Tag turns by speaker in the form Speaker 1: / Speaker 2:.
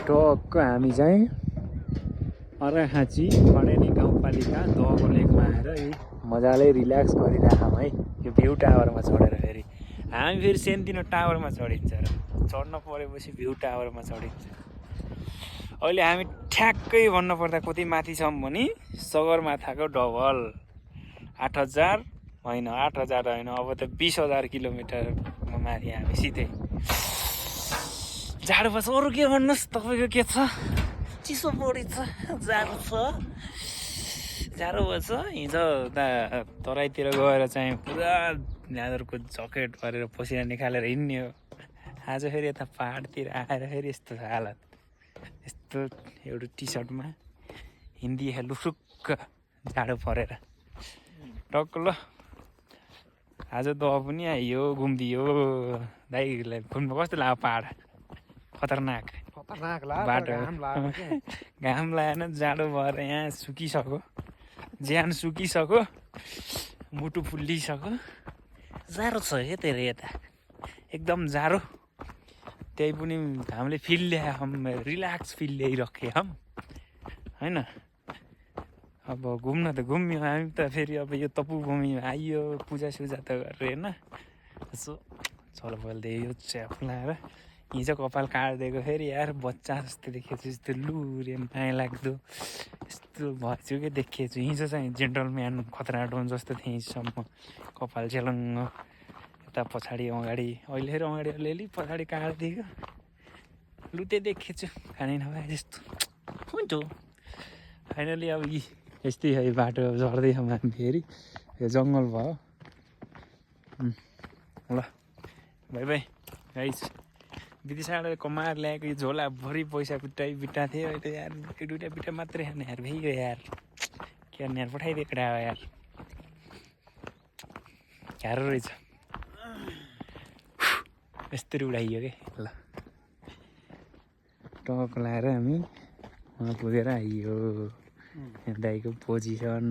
Speaker 1: टक्क हामी चाहिँ अर्घाखाँची खडेनी गाउँपालिका दहको लेकमा आएर मजाले रिल्याक्स गरिरहेछौँ है। यो भ्यू टावरमा चढेर फेरि हामी फेरि सेन्तिनो टावरमा चढिन्छ र चढ्न परेपछि भ्यू टावरमा चढिन्छ। अहिले हामी ठ्याक्कै भन्नुपर्दा कति माथि छौँ भने सगरमाथाको डबल 8,000 होइन 8,000 होइन, अब त 20,000 किलोमिटर माथि हामी सिधै। जाडो पर्छ। अरू के भन्नुहोस्, तपाईँको के छ? चिसो बढी छ, जाडो छ, जाडो पर्छ। हिजो उता तराईतिर गएर चाहिँ पुरा ल्यादरको ज्याकेट गरेर पसिना निकालेर हिँड्ने हो। आज फेरि यता पाहाडतिर आएर फेरि यस्तो छ हालत। यस्तो एउटा टी सर्टमा हिँडिदिए लुफुक्क जाडो परेर टक्क। ल आज दह पनि आइयो, घुमिदियो। दाइलाई घुम्नु कस्तो लाग्यो? पाहाड खतरनाक बाटो, घाम लागेन, जाडो भएर यहाँ सुकिसक्यो, ज्यान सुकिसक्यो, मुटु फुल्लिसक्यो। जाडो छ यतिर यता एकदम जाडो। त्यही पनि हामीले फिल ल्याए हम, रिल्याक्स फिल ल्याइरखे हम होइन। अब घुम्न त घुम्यो हामी त फेरि। अब यो तपोभूमिमा आइयो, पूजासुजा त गरेर होइन, यसो चलो बोल्दै यो च्याप लाएर हिजो कपाल काटिदिएको फेरि यार बच्चा जस्तो देखेछु, यस्तो लुरे माया लाग्दो यस्तो भएछु कि देखेछु। हिजो चाहिँ जेन्टलम्यान खतरा डोन जस्तो थिएँ हिजोसम्म, कपाल झेलङ्ग यता पछाडि अगाडि। अहिले फेरि अगाडि अलिअलि पछाडि काटिदिएको लुते देखेछु, खाने नभए जस्तो हुन्छ। फाइनली अब यस्तै है बाटो झर्दैछौँ हामी फेरि। यो जङ्गल भयो। ल बाई बाई गाइस। विदेशबाट कमाएर ल्याएको यो झोलाभरि पैसा बिटा थियो। अहिले यार दुइटा बिटा मात्रै खाने यार, भइगयो यार। के गर्ने यार, पठाइदिएको डा यार, गाह्रो रहेछ। यस्तरी उडाइयो कि। ल टक लाएर हामी वहाँ पुगेर आइयो। दाइको पोजिसन